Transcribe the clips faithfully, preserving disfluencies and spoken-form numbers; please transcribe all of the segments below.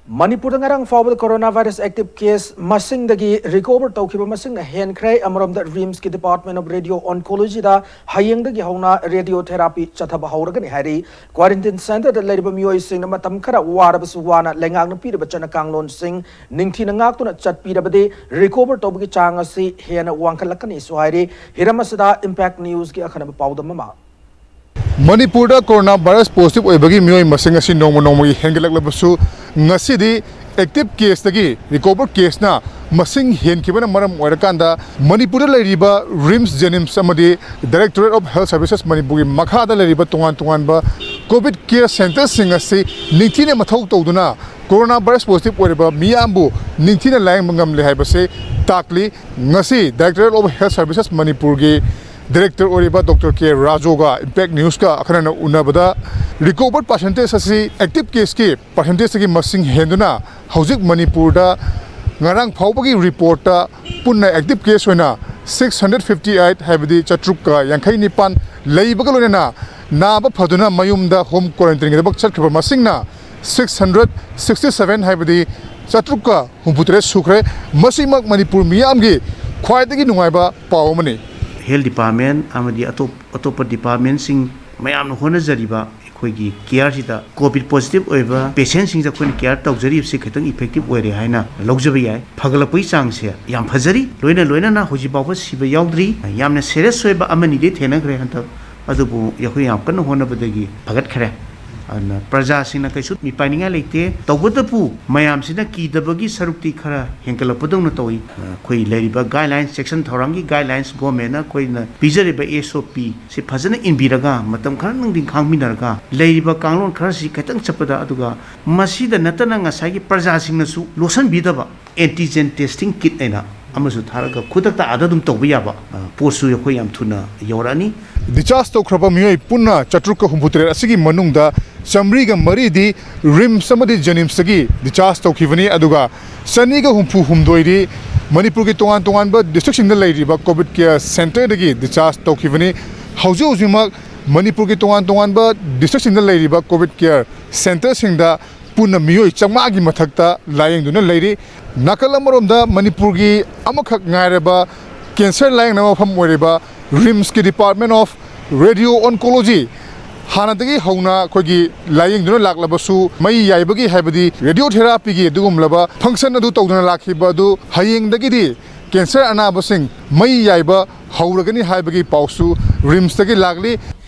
ꯃꯅꯤꯄꯨꯔꯗ ꯉꯔꯥꯡ ꯐꯥꯎꯕꯗ ꯀꯣꯔꯣꯅꯥ ꯚꯥꯏꯔꯁ ꯑꯦꯛꯇꯤꯚ ꯀꯦꯁ ꯃꯁꯤꯡꯗꯒꯤ ꯔꯤꯀꯣꯚꯔ ꯇꯧꯈꯤꯕ ꯃꯁꯤꯡꯅ ꯍꯦꯟꯈ꯭ꯔꯦ꯫ ꯑꯃꯔꯣꯝꯗ ꯔꯤꯝꯁꯀꯤ ꯗꯤꯄꯥꯔꯠꯃꯦꯟ ꯑꯣꯐ ꯔꯦꯗꯤꯑꯣ ꯑꯣꯟꯀꯣꯂꯣꯖꯤꯗ ꯍꯌꯦꯡꯗꯒꯤ ꯍꯧꯅ ꯔꯦꯗꯤꯑꯣ ꯊꯦꯔꯥꯄꯤ ꯆꯠꯊꯕ ꯍꯧꯔꯒꯅꯤ ꯍꯥꯏꯔꯤ꯫ ꯀ꯭ꯋꯥꯔꯦꯟꯇꯤꯟ ꯁꯦꯟꯇꯔꯗ ꯂꯩꯔꯤꯕ ꯃꯤꯑꯣꯏꯁꯤꯡꯅ ꯃꯇꯝ ꯈꯔ ꯋꯥꯔꯕꯁꯨ ꯋꯥꯅ ꯂꯩꯉꯥꯛꯅ ꯄꯤꯔꯤꯕ ꯆꯠꯅ ꯀꯥꯡꯂꯣꯟꯁꯤꯡ ꯅꯤꯡꯊꯤꯅ ꯉꯥꯛꯇꯨꯅ ꯆꯠꯄꯤꯔꯕꯗꯤ ꯔꯤꯀꯣꯚꯔ ꯇꯧꯕꯒꯤ ꯆꯥꯡ ꯑꯁꯤ ꯍꯦꯟꯅ ꯋꯥꯡꯈꯠꯂꯛꯀꯅꯤꯁꯨ ꯍꯥꯏꯔꯤ꯫ ꯍꯤꯔꯝ ꯑꯁꯤꯗ ꯏꯝꯄꯦꯛ ꯅ꯭ꯌꯨꯁꯀꯤ ꯑꯈꯟꯅꯕ ꯄꯥꯎꯗꯝ ꯑꯃ꯫ ꯃꯅꯤꯄꯨꯔꯗ ꯀꯣꯔꯣꯅꯥ ꯚꯥꯏꯔꯁ ꯄꯣꯖꯤꯇꯤꯚ ꯑꯣꯏꯕꯒꯤ ꯃꯤꯑꯣꯏ ꯃꯁꯤꯡ ꯑꯁꯤ ꯅꯣꯡꯃ ꯅꯣꯡꯃꯒꯤ ꯍꯦꯟꯒꯠꯂꯛꯂꯕꯁꯨ, ꯉꯁꯤꯗꯤ ꯑꯦꯛꯇꯤꯚ ꯀꯦꯁꯇꯒꯤ ꯔꯤꯀꯣꯚꯔ ꯀꯦꯁꯅ ꯃꯁꯤꯡ ꯍꯦꯟꯈꯤꯕꯅ ꯃꯔꯝ ꯑꯣꯏꯔꯀꯥꯟꯗ, ꯃꯅꯤꯄꯨꯔꯗ ꯂꯩꯔꯤꯕ ꯔꯤꯝꯁ, ꯖꯦꯅꯤꯝꯁ ꯑꯃꯗꯤ ꯗꯥꯏꯔꯦꯛꯇꯣꯔꯦꯠ ꯑꯣꯐ ꯍꯦꯜꯊ ꯁꯔꯚꯤꯁꯦꯁ ꯃꯅꯤꯄꯨꯔꯒꯤ ꯃꯈꯥꯗ ꯂꯩꯔꯤꯕ ꯇꯣꯉꯥꯟ ꯇꯣꯉꯥꯟꯕ ꯀꯣꯚꯤꯗ ꯀꯦꯌꯔ ꯁꯦꯟꯇꯔꯁꯤꯡ ꯑꯁꯤ ꯅꯤꯡꯊꯤꯅ ꯃꯊꯧ ꯇꯧꯗꯨꯅ ꯀꯣꯔꯣꯅꯥ ꯚꯥꯏꯔꯁ ꯄꯣꯖꯤꯇꯤꯚ ꯑꯣꯏꯔꯕ ꯃꯤꯌꯥꯝꯕꯨ ꯅꯤꯡꯊꯤꯅ ꯂꯥꯌꯦꯡꯕ ꯉꯝꯂꯦ ꯍꯥꯏꯕꯁꯤ ꯇꯥꯛꯂꯤ꯫ ꯉꯁꯤ ꯗꯥꯏꯔꯦꯛꯇꯣꯔꯦꯠ ꯑꯣꯐ ꯍꯦꯜꯊ ꯁꯔꯚꯤꯁꯦꯁ ꯃꯅꯤꯄꯨꯔꯒꯤ ꯗꯥꯏꯔꯦꯛꯇꯔ ꯑꯣꯏꯔꯤꯕ ꯗꯣꯛꯇꯔ ꯀꯦ ꯔꯥꯖꯨꯒ ꯏꯝꯄꯦꯛ ꯅ꯭ꯌꯨꯁꯀ ꯑꯈꯟꯅꯅ ꯎꯅꯕꯗ, ꯔꯤꯀꯣꯚꯔ ꯄꯥꯔꯁꯦꯟꯇꯦꯖ ꯑꯁꯤ ꯑꯦꯛꯇꯤꯚ ꯀꯦꯁꯀꯤ ꯄꯥꯔꯁꯦꯟꯇꯦꯖꯇꯒꯤ ꯃꯁꯤꯡ ꯍꯦꯟꯗꯨꯅ ꯍꯧꯖꯤꯛ ꯃꯅꯤꯄꯨꯔꯗ ꯉꯔꯥꯡ ꯐꯥꯎꯕꯒꯤ ꯔꯤꯄꯣꯔꯠꯇ ꯄꯨꯟꯅ ꯑꯦꯛꯇꯤꯚ ꯀꯦꯁ ꯑꯣꯏꯅ ꯁꯤꯛꯁ ꯍꯟꯗ꯭ꯔꯦꯠ ꯐꯤꯐꯇꯤ ꯑꯩꯠ, ꯍꯥꯏꯕꯗꯤ ꯆꯥꯇ꯭ꯔꯨꯛꯀ ꯌꯥꯡꯈꯩ ꯅꯤꯄꯥꯟ ꯂꯩꯕꯒ ꯂꯣꯏꯅꯅ, ꯅꯥꯕ ꯐꯗꯨꯅ ꯃꯌꯨꯝꯗ ꯍꯣꯝ ꯀ꯭ꯋꯥꯔꯦꯟꯇꯤꯟꯒꯤꯗꯃꯛ ꯆꯠꯈ꯭ꯔꯕ ꯃꯁꯤꯡꯅ ꯁꯤꯛꯁ ꯍꯟꯗ꯭ꯔꯦꯠ ꯁꯤꯛꯁꯇꯤ ꯁꯚꯦꯟ, ꯍꯥꯏꯕꯗꯤ ꯆꯥꯇ꯭ꯔꯨꯛꯀ ꯍꯨꯝꯐꯨꯇꯔꯦꯠ ꯁꯨꯈ꯭ꯔꯦ꯫ ꯃꯁꯤꯃꯛ ꯃꯅꯤꯄꯨꯔ ꯃꯤꯌꯥꯝꯒꯤ ꯈ꯭ꯋꯥꯏꯗꯒꯤ ꯅꯨꯡꯉꯥꯏꯕ ꯄꯥꯎ ꯑꯃꯅꯤ꯫ ꯍꯦꯜꯊ ꯗꯤꯄꯥꯔꯠꯃꯦꯟ ꯑꯃꯗꯤ ꯑꯇꯣꯞ ꯑꯇꯣꯞꯄ ꯗꯤꯄꯥꯔꯠꯃꯦꯟꯁꯤꯡ ꯃꯌꯥꯝꯅ ꯍꯣꯠꯅꯖꯔꯤꯕ ꯑꯩꯈꯣꯏꯒꯤ ꯀꯦꯌꯔꯁꯤꯗ, ꯀꯣꯚꯤꯗ ꯄꯣꯖꯤꯇꯤꯚ ꯑꯣꯏꯕ ꯄꯦꯁꯦꯟꯁꯤꯡꯁꯦ ꯑꯩꯈꯣꯏꯅ ꯀꯦꯌꯔ ꯇꯧꯖꯔꯤꯕꯁꯤ ꯈꯤꯇꯪ ꯏꯐꯦꯛꯇꯤꯚ ꯑꯣꯏꯔꯦ ꯍꯥꯏꯅ ꯂꯧꯖꯕ ꯌꯥꯏ꯫ ꯐꯒꯠꯂꯛꯄꯒꯤ ꯆꯥꯡꯁꯦ ꯌꯥꯝ ꯐꯖꯔꯤ꯫ ꯂꯣꯏꯅ ꯂꯣꯏꯅꯅ ꯍꯧꯖꯤꯛ ꯐꯥꯎꯕ ꯁꯤꯕ ꯌꯥꯎꯗ꯭ꯔꯤ꯫ ꯌꯥꯝꯅ ꯁꯦꯔꯤꯌꯁ ꯑꯣꯏꯕ ꯑꯃꯅꯤꯗꯤ ꯊꯦꯡꯅꯈ꯭ꯔꯦ ꯍꯟꯗꯛ, ꯑꯗꯨꯕꯨ ꯑꯩꯈꯣꯏ ꯌꯥꯝ ꯀꯟꯅ ꯍꯣꯠꯅꯕꯗꯒꯤ ꯐꯒꯠꯈ꯭ꯔꯦ꯫ ꯑꯗꯨꯅ ꯄ꯭ꯔꯖꯥꯁꯤꯡꯅ ꯀꯩꯁꯨ ꯃꯤꯄꯥꯏꯅꯤꯡꯉꯥꯏ ꯂꯩꯇꯦ꯫ ꯇꯧꯕꯇꯕꯨ ꯃꯌꯥꯝꯁꯤꯅ ꯀꯤꯗꯕꯒꯤ ꯁꯔꯨꯛꯇꯤ ꯈꯔ ꯍꯦꯟꯒꯠꯂꯛꯄꯗꯧꯅ ꯇꯧꯏ꯫ ꯑꯩꯈꯣꯏ ꯂꯩꯔꯤꯕ ꯒꯥꯏꯗꯂꯥꯏꯟꯁ, ꯆꯦꯛꯁꯤꯟ ꯊꯧꯔꯥꯡꯒꯤ ꯒꯥꯏꯗꯂꯥꯏꯟꯁ, ꯒꯣꯔꯃꯦꯟꯅ ꯑꯩꯈꯣꯏꯅ ꯄꯤꯖꯔꯤꯕ ꯑꯦꯁ ꯑꯣ ꯄꯤ ꯁꯤ ꯐꯖꯅ ꯏꯟꯕꯤꯔꯒ, ꯃꯇꯝ ꯈꯔ ꯅꯨꯡꯊꯤꯟ ꯈꯥꯡꯃꯤꯟꯅꯔꯒ, ꯂꯩꯔꯤꯕ ꯀꯥꯡꯂꯣꯟ ꯈꯔꯁꯤ ꯈꯤꯇꯪ ꯆꯠꯄꯗ, ꯑꯗꯨꯒ ꯃꯁꯤꯗ ꯅꯠꯇꯅ ꯉꯁꯥꯏꯒꯤ ꯄ꯭ꯔꯖꯥꯁꯤꯡꯅꯁꯨ ꯂꯣꯠꯁꯤꯟꯕꯤꯗꯕ ꯑꯦꯟꯇꯤꯖꯦꯟ ꯇꯦꯁꯇꯤꯡ ꯀꯤꯠ ꯍꯥꯏꯅ ꯑꯃꯁꯨ ꯊꯥꯔꯒ ꯈꯨꯗꯛꯇ ꯑꯥꯗ ꯑꯗꯨꯝ ꯇꯧꯕ ꯌꯥꯕ, ꯑ, ꯄꯣꯠꯁꯨ ꯑꯩꯈꯣꯏ ꯌꯥꯝ ꯊꯨꯅ ꯌꯧꯔꯛꯑꯅꯤ꯫ ꯗꯤꯆꯥꯔꯖ ꯇꯧꯈ꯭ꯔꯕ ꯃꯤꯑꯣꯏ ꯄꯨꯟꯅ ꯆꯥꯇ꯭ꯔꯨꯛꯀ ꯍꯨꯝꯐꯨꯇꯔꯦꯠ ꯑꯁꯤꯒꯤ ꯃꯅꯨꯡꯗ ꯆꯥꯃꯔꯤꯒ ꯃꯔꯤꯗꯤ ꯔꯤꯝꯁ ꯑꯃꯗꯤ ꯖꯦꯅꯤꯝꯁꯇꯒꯤ ꯗꯤꯆꯥꯔꯖ ꯇꯧꯈꯤꯕꯅꯤ, ꯑꯗꯨꯒ ꯆꯅꯤꯒ ꯍꯨꯝꯐꯨ ꯍꯨꯝꯗꯣꯏꯗꯤ ꯃꯅꯤꯄꯨꯔꯒꯤ ꯇꯣꯉꯥꯟ ꯇꯣꯉꯥꯟꯕ ꯗꯤꯁꯇ꯭ꯔꯤꯛꯁꯤꯡꯗ ꯂꯩꯔꯤꯕ ꯀꯣꯚꯤꯗ ꯀꯦꯌꯔ ꯁꯦꯟꯇꯔꯗꯒꯤ ꯗꯤꯆꯥꯔꯖ ꯇꯧꯈꯤꯕꯅꯤ꯫ ꯍꯧꯖꯤꯛ ꯍꯧꯖꯤꯛꯃꯛ ꯃꯅꯤꯄꯨꯔꯒꯤ ꯇꯣꯉꯥꯟ ꯇꯣꯉꯥꯟꯕ ꯗꯤꯁꯇ꯭ꯔꯤꯛꯁꯤꯡꯗ ꯂꯩꯔꯤꯕ ꯀꯣꯚꯤꯗ ꯀꯦꯌꯔ ꯁꯦꯟꯇꯔꯁꯤꯡꯗ ꯄꯨꯟꯅ ꯃꯤꯑꯣꯏ ꯆꯥꯝꯃꯉꯥꯒꯤ ꯃꯊꯛꯇ ꯂꯥꯌꯦꯡꯗꯨꯅ ꯂꯩꯔꯤ꯫ ꯅꯥꯀꯜ ꯑꯃꯔꯣꯝꯗ ꯃꯅꯤꯄꯨꯔꯒꯤ ꯑꯃꯈꯛ ꯉꯥꯏꯔꯕ ꯀꯦꯟꯁꯔ ꯂꯥꯌꯦꯡꯅꯕ ꯃꯐꯝ ꯑꯣꯏꯔꯤꯕ ꯔꯤꯝꯁꯀꯤ Department of Radio Oncology ꯍꯥꯟꯅꯗꯒꯤ ꯍꯧꯅ ꯑꯩꯈꯣꯏꯒꯤ ꯂꯥꯌꯦꯡꯗꯨꯅ ꯂꯥꯛꯂꯕꯁꯨ, ꯃꯩ ꯌꯥꯏꯕꯒꯤ ꯍꯥꯏꯕꯗꯤ ꯔꯦꯗꯤꯑꯣ ꯊꯦꯔꯥꯄꯤꯒꯤ ꯑꯗꯨꯒꯨꯝꯂꯕ ꯐꯪꯁꯟ ꯑꯗꯨ ꯇꯧꯗꯨꯅ ꯂꯥꯛꯈꯤꯕ ꯑꯗꯨ ꯍꯌꯦꯡꯗꯒꯤꯗꯤ ꯀꯦꯟꯁꯔ ꯑꯅꯥꯕꯁꯤꯡ ꯃꯩ ꯌꯥꯏꯕ ꯍꯧꯔꯒꯅꯤ ꯍꯥꯏꯕꯒꯤ ꯄꯥꯎꯁꯨ ꯔꯤꯝꯁꯇꯒꯤ ꯂꯥꯛꯂꯤ꯫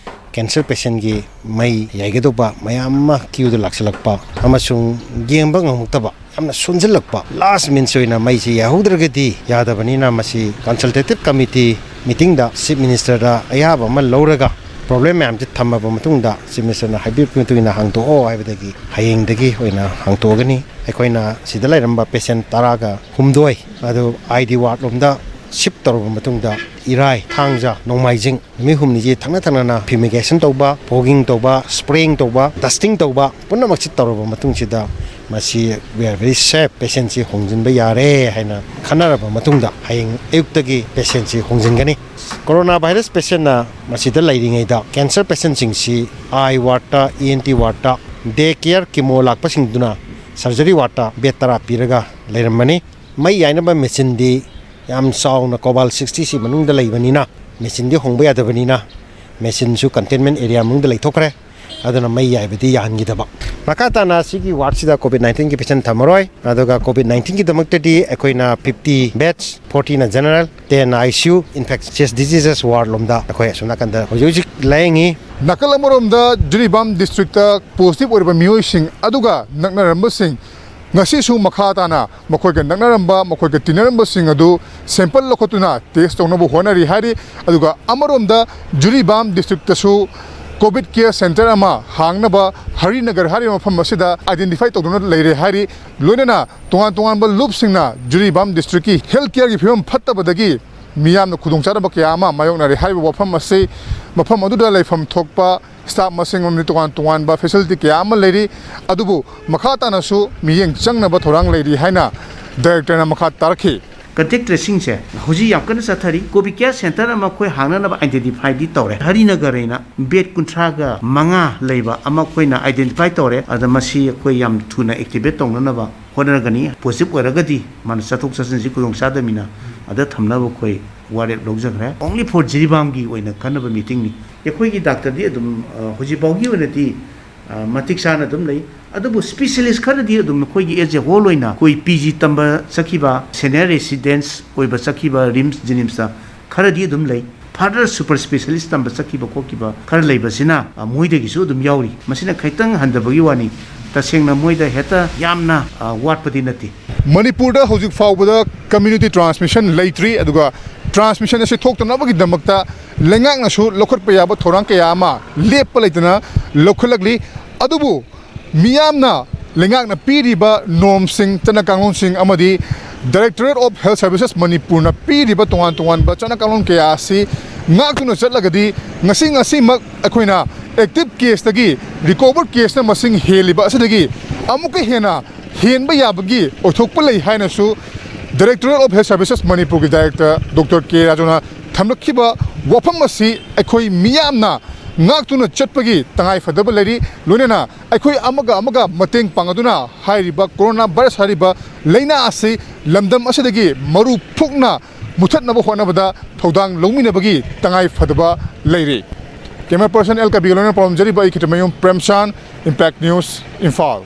ꯀꯦꯟꯁꯔ ꯄꯦꯁꯦꯟꯒꯤ ꯃꯩ ꯌꯥꯏꯒꯗꯧꯕ ꯃꯌꯥꯝ ꯑꯃ ꯀ꯭ꯌꯨꯗ ꯂꯥꯛꯁꯤꯜꯂꯛꯄ ꯑꯃꯁꯨꯡ ꯌꯦꯡꯕ ꯉꯝꯃꯛꯇꯕ, ꯌꯥꯝꯅ ꯁꯣꯟꯖꯤꯜꯂꯛꯄ, ꯂꯥꯁ ꯃꯤꯟꯁ ꯑꯣꯏꯅ ꯃꯩꯁꯤ ꯌꯥꯏꯍꯧꯗ꯭ꯔꯒꯗꯤ ꯌꯥꯗꯕꯅꯤꯅ, ꯃꯁꯤ ꯀꯟꯁꯜꯇꯦꯇꯤꯞ ꯀꯃꯤꯇꯤ ꯃꯤꯇꯤꯡꯗ ꯆꯤꯐ ꯃꯤꯅꯤꯁꯇꯔꯗ ꯑꯌꯥꯕ ꯑꯃ ꯂꯧꯔꯒ ꯄ꯭ꯔꯣꯕ꯭ꯂꯦꯝ ꯃꯌꯥꯝꯁꯦ ꯊꯝꯃꯕ ꯃꯇꯨꯡꯗ, ꯆꯤꯐ ꯃꯤꯅꯤꯁꯇꯔꯅ ꯍꯥꯏꯕꯤꯔꯛꯄꯒꯤ ꯃꯇꯨꯡ ꯏꯟꯅ ꯍꯥꯡꯗꯣꯛꯑꯣ ꯍꯥꯏꯕꯗꯒꯤ ꯍꯌꯦꯡꯗꯒꯤ ꯑꯣꯏꯅ ꯍꯥꯡꯗꯣꯛꯑꯒꯅꯤ꯫ ꯑꯩꯈꯣꯏꯅ ꯁꯤꯗ ꯂꯩꯔꯝꯕ ꯄꯦꯁꯦꯟ ꯇꯔꯥꯒ ꯍꯨꯝꯗꯣꯏ ꯑꯗꯨ ꯑꯥꯏ ꯗꯤ ꯋꯥꯔꯗ ꯂꯣꯝꯗ ꯁꯤꯞ ꯇꯧꯔꯕ ꯃꯇꯨꯡꯗ, ꯏꯔꯥꯏ, ꯊꯥꯡꯖ, ꯅꯣꯡꯃꯥꯏꯖꯤꯡ ꯅꯨꯃꯤꯠ ꯍꯨꯝꯅꯤꯁꯤ ꯊꯪꯅ ꯊꯪꯅꯅ ꯐ꯭ꯌꯨꯃꯤꯒꯦꯁꯟ ꯇꯧꯕ, ꯐꯣꯒꯤꯡ ꯇꯧꯕ, ꯁ꯭ꯄ꯭ꯔꯦꯌꯤꯡ ꯇꯧꯕ, ꯗꯁꯇꯤꯡ ꯇꯧꯕ ꯄꯨꯝꯅꯃꯛꯁꯤ ꯇꯧꯔꯕ ꯃꯇꯨꯡꯁꯤꯗ, ꯃꯁꯤ we are very safe, ꯄꯦꯁꯦꯟꯁꯤ ꯍꯣꯡꯖꯤꯟꯕ ꯌꯥꯔꯦ ꯍꯥꯏꯅ ꯈꯟꯅꯔꯕ ꯃꯇꯨꯡꯗ, ꯍꯌꯦꯡ ꯑꯌꯨꯛꯇꯒꯤ ꯄꯦꯁꯦꯟꯁꯤ ꯍꯣꯡꯖꯤꯟꯒꯅꯤ꯫ ꯀꯣꯔꯣꯅꯥ ꯚꯥꯏꯔꯁ ꯄꯦꯁꯦꯟꯅ ꯃꯁꯤꯗ ꯂꯩꯔꯤꯉꯩꯗ, ꯀꯦꯟꯁꯔ ꯄꯦꯁꯦꯟꯁꯤꯡꯁꯤ ꯑꯥꯏ ꯋꯥꯔꯗꯇ, ꯏ ꯑꯦꯟ ꯇꯤ ꯋꯥꯔꯗꯇ, ꯗꯦ ꯀꯦꯌꯔ ꯀꯤꯃꯣ ꯂꯥꯛꯄꯁꯤꯡꯗꯨꯅ ꯁꯔꯖꯔꯤ ꯋꯥꯔꯗꯇ ꯕꯦꯗ ꯇꯔꯥ ꯄꯤꯔꯒ ꯂꯩꯔꯝꯕꯅꯤ꯫ ꯃꯩ ꯌꯥꯏꯅꯕ ꯃꯦꯆꯤꯟꯗꯤ ꯌꯥꯝ ꯆꯥꯎꯅ ꯀꯣꯕꯥꯜ ꯁꯤꯛꯁꯇꯤ ꯁꯤ ꯃꯅꯨꯡꯗ ꯂꯩꯕꯅꯤꯅ, ꯃꯦꯆꯤꯟꯗꯤ ꯍꯣꯡꯕ ꯌꯥꯗꯕꯅꯤꯅ, ꯃꯦꯆꯤꯟꯁꯨ ꯀꯟꯇꯦꯟꯃꯦꯟ ꯑꯦꯔꯤꯌꯥ ꯃꯅꯨꯡꯗ ꯂꯩꯊꯣꯛꯈ꯭ꯔꯦ꯫ ꯑꯗꯨꯅ ꯃꯩ ꯌꯥꯏꯕꯗꯤ ꯌꯥꯍꯟꯈꯤꯗꯕ꯫ ꯃꯈꯥ ꯇꯥꯅ ꯁꯤꯒꯤ ꯋꯥꯔꯗꯁꯤꯗ ꯀꯣꯚꯤꯗ ꯅꯥꯏꯟꯇꯤꯟꯒꯤ ꯄꯦꯁꯦꯟ ꯊꯝꯃꯔꯣꯏ꯫ ꯑꯗꯨꯒ ꯀꯣꯚꯤꯗ ꯅꯥꯏꯟꯇꯤꯟꯒꯤꯗꯃꯛꯇꯗꯤ ꯑꯩꯈꯣꯏꯅ ꯐꯤꯐꯇꯤ ꯕꯦꯗꯁ, ꯐꯣꯔꯇꯤꯅ ꯖꯦꯅꯔꯦꯜ, ꯇꯦꯟꯅ ꯑꯥꯏ ꯁꯤ ꯌꯨ, ꯏꯟꯐꯦꯛꯁꯤꯌꯁ ꯗꯤꯖꯤꯖꯦꯁ ꯋꯥꯔꯗ ꯂꯣꯝꯗ ꯑꯩꯈꯣꯏ ꯑꯁꯣꯝ ꯅꯥꯀꯟꯗ ꯍꯧꯖꯤꯛ ꯍꯧꯖꯤꯛ ꯂꯥꯌꯦꯡꯉꯤ꯫ ꯅꯥꯀꯜ ꯑꯃꯔꯣꯝꯗ ꯖꯤꯔꯤꯕꯥꯝ ꯗꯤꯁꯇ꯭ꯔꯤꯛꯇ ꯄꯣꯖꯤꯇꯤꯚ ꯑꯣꯏꯔꯕ ꯃꯤꯑꯣꯏꯁꯤꯡ ꯑꯗꯨꯒ ꯅꯛꯅꯔꯝꯕꯁꯤꯡ ꯉꯁꯤꯁꯨ ꯃꯈꯥ ꯇꯥꯅ ꯃꯈꯣꯏꯒ ꯅꯛꯅꯔꯝꯕ, ꯃꯈꯣꯏꯒ ꯇꯤꯟꯅꯔꯝꯕꯁꯤꯡ ꯑꯗꯨ ꯁꯦꯝꯄꯜ ꯂꯧꯈꯠꯇꯨꯅ ꯇꯦꯁ ꯇꯧꯅꯕ ꯍꯣꯠꯅꯔꯤ ꯍꯥꯏꯔꯤ꯫ ꯑꯗꯨꯒ ꯑꯃꯔꯣꯝꯗ ꯖꯤꯔꯤꯕꯥꯝ ꯗꯤꯁꯇ꯭ꯔꯤꯛꯇꯁꯨ ꯀꯣꯚꯤꯗ ꯀꯦꯌꯔ ꯁꯦꯟꯇꯔ ꯑꯃ ꯍꯥꯡꯅꯕ ꯍꯔꯤꯅꯒꯔ ꯍꯥꯏꯔꯤꯕ ꯃꯐꯝ ꯑꯁꯤꯗ ꯑꯥꯏꯗꯦꯟꯇꯤꯐꯥꯏ ꯇꯧꯗꯨꯅ ꯂꯩꯔꯦ ꯍꯥꯏꯔꯤ꯫ ꯂꯣꯏꯅꯅ ꯇꯣꯉꯥꯟ ꯇꯣꯉꯥꯟꯕ ꯂꯨꯞꯁꯤꯡꯅ ꯖꯤꯔꯤꯕꯥꯝ ꯗꯤꯁꯇ꯭ꯔꯤꯛꯀꯤ ꯍꯦꯜꯊ ꯀꯦꯌꯔꯒꯤ ꯐꯤꯕꯝ ꯐꯠꯇꯕꯗꯒꯤ ꯃꯤꯌꯥꯝꯅ ꯈꯨꯗꯣꯡꯆꯥꯗꯕ ꯀꯌꯥ ꯑꯃ ꯃꯥꯌꯣꯛꯅꯔꯦ ꯍꯥꯏꯔꯤꯕ ꯋꯥꯐꯝ ꯑꯁꯤ, ꯃꯐꯝ ꯑꯗꯨꯗ ꯂꯩꯐꯝ ꯊꯣꯛꯄ ꯁ꯭ꯇꯥꯐ ꯃꯁꯤꯡ ꯑꯃꯗꯤ ꯇꯣꯉꯥꯟ ꯇꯣꯉꯥꯟꯕ ꯐꯦꯁꯤꯂꯤꯇꯤ ꯀꯌꯥ ꯑꯃ ꯂꯩꯔꯤ꯫ ꯑꯗꯨꯕꯨ ꯃꯈꯥ ꯇꯥꯅꯁꯨ ꯃꯤꯠꯌꯦꯡ ꯆꯪꯅꯕ ꯊꯧꯔꯥꯡ ꯂꯩꯔꯤ ꯍꯥꯏꯅ ꯗꯥꯏꯔꯦꯛꯇꯔꯅ ꯃꯈꯥ ꯇꯥꯔꯛꯈꯤ꯫ ꯀꯟꯇꯦꯛ ꯇ꯭ꯔꯦꯁꯤꯡꯁꯦ ꯍꯧꯖꯤꯛ ꯌꯥꯝ ꯀꯟꯅ ꯆꯠꯊꯔꯤ꯫ ꯀꯣꯕꯤ ꯀꯦꯌꯔ ꯁꯦꯟꯇꯔ ꯑꯃ ꯑꯩꯈꯣꯏ ꯍꯥꯡꯅꯅꯕ ꯑꯥꯏꯗꯦꯟꯇꯤꯐꯥꯏꯗꯤ ꯇꯧꯔꯦ꯫ ꯍꯔꯤꯅꯒꯔ ꯍꯥꯏꯅ ꯕꯦꯗ ꯀꯨꯟꯊ꯭ꯔꯥꯒ ꯃꯉꯥ ꯂꯩꯕ ꯑꯃ ꯑꯩꯈꯣꯏꯅ ꯑꯥꯏꯗꯦꯟꯇꯤꯐꯥꯏ ꯇꯧꯔꯦ꯫ ꯑꯗ ꯃꯁꯤ ꯑꯩꯈꯣꯏ ꯌꯥꯝ ꯊꯨꯅ ꯑꯦꯛꯇꯤꯚꯦꯠ ꯇꯧꯅꯅꯕ ꯍꯣꯠꯅꯔꯒꯅꯤ꯫ ꯄꯣꯖꯤꯇꯤꯚ ꯑꯣꯏꯔꯒꯗꯤ ꯃꯥꯅ ꯆꯠꯊꯣꯛ ꯆꯠꯁꯤꯟꯁꯤ ꯈꯨꯗꯣꯡ ꯆꯥꯗꯕꯅꯤꯅ ꯑꯗ ꯊꯝꯅꯕ ꯑꯩꯈꯣꯏ ꯋꯥꯔꯦꯞ ꯂꯧꯖꯈ꯭ꯔꯦ꯫ Only for ꯖꯤꯔꯤꯕꯥꯝꯒꯤ ꯑꯣꯏꯅ ꯈꯟꯅꯕ ꯃꯤꯇꯤꯡꯅꯤ꯫ ꯑꯩꯈꯣꯏꯒꯤ ꯗꯥꯛꯇꯔꯗꯤ ꯑꯗꯨꯝ, ꯑ, ꯍꯧꯖꯤꯛ ꯐꯥꯎꯒꯤ ꯑꯣꯏꯅꯗꯤ, ꯑ, ꯃꯇꯤꯛ ꯆꯥꯅ ꯑꯗꯨꯝ ꯂꯩ꯫ ꯑꯗꯨꯕꯨ ꯁ꯭ꯄꯤꯁꯦꯂꯤꯁ ꯈꯔꯗꯤ ꯑꯗꯨꯝ ꯑꯩꯈꯣꯏꯒꯤ as a whole ꯑꯣꯏꯅ ꯑꯩꯈꯣꯏ ꯄꯤ ꯖꯤ ꯇꯝꯕ ꯆꯠꯈꯤꯕ, ꯁꯦꯅꯤꯌꯔ ꯔꯦꯁꯤꯗꯦꯟꯁ ꯑꯣꯏꯕ ꯆꯠꯈꯤꯕ ꯔꯤꯝꯁ ꯖꯦꯅꯤꯝꯁꯇ ꯈꯔꯗꯤ ꯑꯗꯨꯝ ꯂꯩ꯫ ꯐꯔꯗꯔ ꯁꯨꯄꯔ ꯁ꯭ꯄꯤꯁꯦꯂꯤꯁ ꯇꯝꯕ ꯆꯠꯈꯤꯕ ꯈꯣꯠꯈꯤꯕ ꯈꯔ ꯂꯩꯕꯁꯤꯅ, ꯑ, ꯃꯣꯏꯗꯒꯤꯁꯨ ꯑꯗꯨꯝ ꯌꯥꯎꯔꯤ꯫ ꯃꯁꯤꯅ ꯈꯤꯇꯪ ꯍꯟꯊꯕꯒꯤ ꯋꯥꯅꯤ꯫ ꯇꯁꯦꯡꯅ ꯃꯣꯏꯗ ꯍꯦꯛꯇ ꯌꯥꯝꯅ, ꯑ, ꯋꯥꯠꯄꯗꯤ ꯅꯠꯇꯦ꯫ ꯃꯅꯤꯄꯨꯔꯗ ꯍꯧꯖꯤꯛ ꯐꯥꯎꯕꯗ ꯀꯝꯃ꯭ꯌꯨꯅꯤꯇꯤ ꯇ꯭ꯔꯥꯟꯁꯃꯤꯁꯟ ꯂꯩꯇ꯭ꯔꯤ, ꯑꯗꯨꯒ ꯇ꯭ꯔꯥꯟꯁꯃꯤꯁꯟ ꯑꯁꯤ ꯊꯣꯛꯇꯅꯕꯒꯤꯗꯃꯛꯇ ꯂꯩꯉꯥꯛꯅꯁꯨ ꯂꯧꯈꯠꯄ ꯌꯥꯕ ꯊꯧꯔꯥꯡ ꯀꯌꯥ ꯑꯃ ꯂꯦꯞꯄ ꯂꯩꯇꯅ ꯂꯧꯈꯠꯂꯛꯂꯤ꯫ ꯑꯗꯨꯕꯨ ꯃꯤꯌꯥꯝꯅ ꯂꯩꯉꯥꯛꯅ ꯄꯤꯔꯤꯕ ꯅꯣꯔꯝꯁꯤꯡ, ꯆꯠꯅ ꯀꯥꯡꯂꯣꯟꯁꯤꯡ ꯑꯃꯗꯤ Directorate of Health Services ꯃꯅꯤꯄꯨꯔꯅ ꯄꯤꯔꯤꯕ ꯇꯣꯉꯥꯟ ꯇꯣꯉꯥꯟꯕ ꯆꯠꯅ ꯀꯥꯡꯂꯣꯟ ꯀꯌꯥ ꯑꯁꯤ ꯉꯥꯛꯇꯨꯅ ꯆꯠꯂꯒꯗꯤ ꯉꯁꯤ, ꯉꯁꯤꯃꯛ ꯑꯩꯈꯣꯏꯅ ꯑꯦꯛꯇꯤꯚ ꯀꯦꯁꯇꯒꯤ ꯔꯤꯀꯣꯚꯔ ꯀꯦꯁꯅ ꯃꯁꯤꯡ ꯍꯦꯜꯂꯤꯕ ꯑꯁꯤꯗꯒꯤ ꯑꯃꯨꯛꯀ ꯍꯦꯟꯅ ꯍꯦꯟꯕ ꯌꯥꯕꯒꯤ ꯑꯣꯏꯊꯣꯛꯄ ꯂꯩ ꯍꯥꯏꯅꯁꯨ Directorate of Health Services ꯃꯅꯤꯄꯨꯔꯒꯤ ꯗꯥꯏꯔꯦꯛꯇꯔ ꯗꯣꯛꯇꯔ ꯀꯦ ꯔꯥꯖꯨꯅ ꯊꯝꯂꯛꯈꯤꯕ ꯋꯥꯐꯝ ꯑꯁꯤ ꯑꯩꯈꯣꯏ ꯃꯤꯌꯥꯝꯅ ꯉꯥꯛꯇꯨꯅ ꯆꯠꯄꯒꯤ ꯇꯉꯥꯏ ꯐꯗꯕ ꯂꯩꯔꯤ꯫ ꯂꯣꯏꯅꯅ ꯑꯩꯈꯣꯏ ꯑꯃꯒ ꯑꯃꯒ ꯃꯇꯦꯡ ꯄꯥꯡꯅꯗꯨꯅ ꯍꯥꯏꯔꯤꯕ ꯀꯣꯔꯣꯅꯥ ꯚꯥꯏꯔꯁ ꯍꯥꯏꯔꯤꯕ ꯂꯥꯏꯅꯥ ꯑꯁꯤ ꯂꯝꯗꯝ ꯑꯁꯤꯗꯒꯤ ꯃꯔꯨ ꯐꯨꯛꯅ ꯃꯨꯊꯠꯅꯕ ꯍꯣꯠꯅꯕꯗ ꯊꯧꯗꯥꯡ ꯂꯧꯃꯤꯟꯅꯕꯒꯤ ꯇꯉꯥꯏ ꯐꯗꯕ ꯂꯩꯔꯤ꯫ Camera person ꯑꯦꯜ ꯀꯕꯤꯒ ꯂꯣꯏꯅꯅ ꯄꯥꯎꯗꯝꯖꯔꯤꯕ ꯑꯩ ꯈꯤꯇꯃꯌꯨꯝ ꯄ꯭ꯔꯦꯝꯆꯥꯟ, Impact News, ꯏꯝꯐꯥꯜ꯫